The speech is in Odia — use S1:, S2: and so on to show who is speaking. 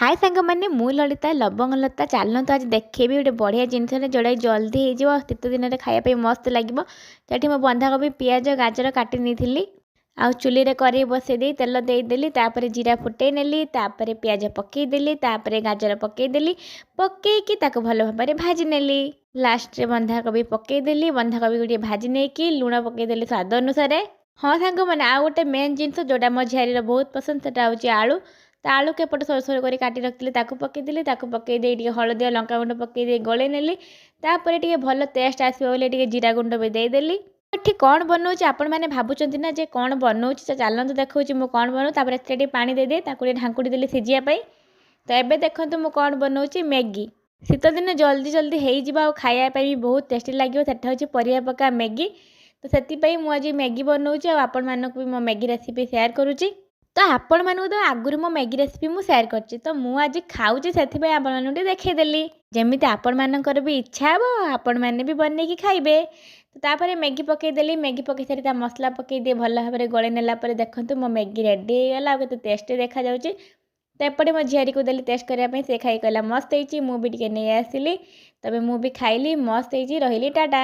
S1: ହାଏ ସାଙ୍ଗମାନେ, ମୁଁ ଲଳିତା ଲବଙ୍ଗଲତା। ଚାଲନ୍ତୁ, ଆଜି ଦେଖେଇବି ଗୋଟେ ବଢ଼ିଆ ଜିନିଷଟେ, ଯେଉଁଟାକି ଜଲ୍ଦି ହେଇଯିବ ଆଉ ଶୀତ ଦିନରେ ଖାଇବା ପାଇଁ ମସ୍ତ ଲାଗିବ। ସେଠି ମୁଁ ବନ୍ଧାକୋବି, ପିଆଜ, ଗାଜର କାଟି ନେଇଥିଲି ଆଉ ଚୁଲିରେ କରେଇ ବସେଇ ଦେଇ ତେଲ ଦେଇଦେଲି। ତାପରେ ଜିରା ଫୁଟେଇ ନେଲି, ତାପରେ ପିଆଜ ପକେଇଦେଲି, ତାପରେ ଗାଜର ପକେଇଦେଲି। ପକେଇକି ତାକୁ ଭଲ ଭାବରେ ଭାଜି ନେଲି। ଲାଷ୍ଟରେ ବନ୍ଧାକୋବି ପକେଇଦେଲି। ବନ୍ଧାକୋବିକୁ ଟିକେ ଭାଜି ନେଇକି ଲୁଣ ପକେଇଦେଲି ସ୍ୱାଦ ଅନୁସାରେ। ହଁ ସାଙ୍ଗମାନେ, ଆଉ ଗୋଟେ ମେନ୍ ଜିନିଷ ଯେଉଁଟା ମୋ ଝିଆରୀର ବହୁତ ପସନ୍ଦ, ସେଟା ହେଉଛି ଆଳୁ। ତ ଆଳୁକୁ ଏପଟେ ସରୁ ସରୁ କରି କାଟି ରଖିଥିଲି, ତାକୁ ପକେଇଦେଲି। ତାକୁ ପକେଇ ଦେଇ ଟିକେ ହଳଦୀ ଆଉ ଲଙ୍କା ଗୁଣ୍ଡ ପକେଇ ଦେଇ ଗୋଳେଇ ନେଲି। ତାପରେ ଟିକେ ଭଲ ଟେଷ୍ଟ ଆସିବ ବୋଲି ଟିକେ ଜିରା ଗୁଣ୍ଡ ବି ଦେଇଦେଲି। ଏଠି କ'ଣ ବନଉଛି ଆପଣମାନେ ଭାବୁଛନ୍ତି ନା ଯେ କ'ଣ ବନଉଛି? ତ ଚାଲନ୍ତୁ, ଦେଖାଉଛି ମୁଁ କ'ଣ ବନଉଛି। ତାପରେ ଏଥିରେ ଟିକେ ପାଣି ଦେଇଦେଇ ତାକୁ ଟିକେ ଢାଙ୍କୁଡ଼ି ଦେଲି ସିଝିବା ପାଇଁ। ତ ଏବେ ଦେଖନ୍ତୁ ମୁଁ କ'ଣ ବନଉଛି, ମ୍ୟାଗି। ଶୀତ ଦିନେ ଜଲ୍ଦି ଜଲ୍ଦି ହେଇଯିବ ଆଉ ଖାଇବା ପାଇଁ ବି ବହୁତ ଟେଷ୍ଟି ଲାଗିବ। ସେଟା ହେଉଛି ପରିବା ପକା ମ୍ୟାଗି। ତ ସେଥିପାଇଁ ମୁଁ ଆଜି ମ୍ୟାଗି ବନଉଛି ଆଉ ଆପଣମାନଙ୍କୁ ବି ମୋ ମ୍ୟାଗି ରେସିପି ସେୟାର କରୁଛି। ତ ଆପଣମାନଙ୍କୁ ତ ଆଗରୁ ମୋ ମ୍ୟାଗି ରେସିପି ମୁଁ ସେୟାର କରିଛି, ତ ମୁଁ ଆଜି ଖାଉଛି, ସେଥିପାଇଁ ଆପଣମାନଙ୍କୁ ଟିକେ ଦେଖେଇଦେଲି, ଯେମିତି ଆପଣମାନଙ୍କର ବି ଇଚ୍ଛା ହେବ, ଆପଣମାନେ ବି ବନେଇକି ଖାଇବେ। ତ ତାପରେ ମ୍ୟାଗି ପକେଇଦେଲି। ମ୍ୟାଗି ପକେଇ ସାରି ତା ମସଲା ପକେଇ ଦେଇ ଭଲ ଭାବରେ ଗୋଳେଇ ନେଲା ପରେ ଦେଖନ୍ତୁ, ମୋ ମ୍ୟାଗି ରେଡ଼ି ହେଇଗଲା ଆଉ କେତେ ଟେଷ୍ଟି ଦେଖାଯାଉଛି। ତ ଏପଟେ ମୋ ଝିଆରୀକୁ ଦେଲି ଟେଷ୍ଟ କରିବା ପାଇଁ। ସେ ଖାଇ କହିଲା ମସ୍ତ ହେଇଛି। ମୁଁ ବି ଟିକେ ନେଇ ଆସିଲି, ତେବେ ମୁଁ ବି ଖାଇଲି, ମସ୍ତ ହେଇଛି। ରହିଲି, ଟାଟା।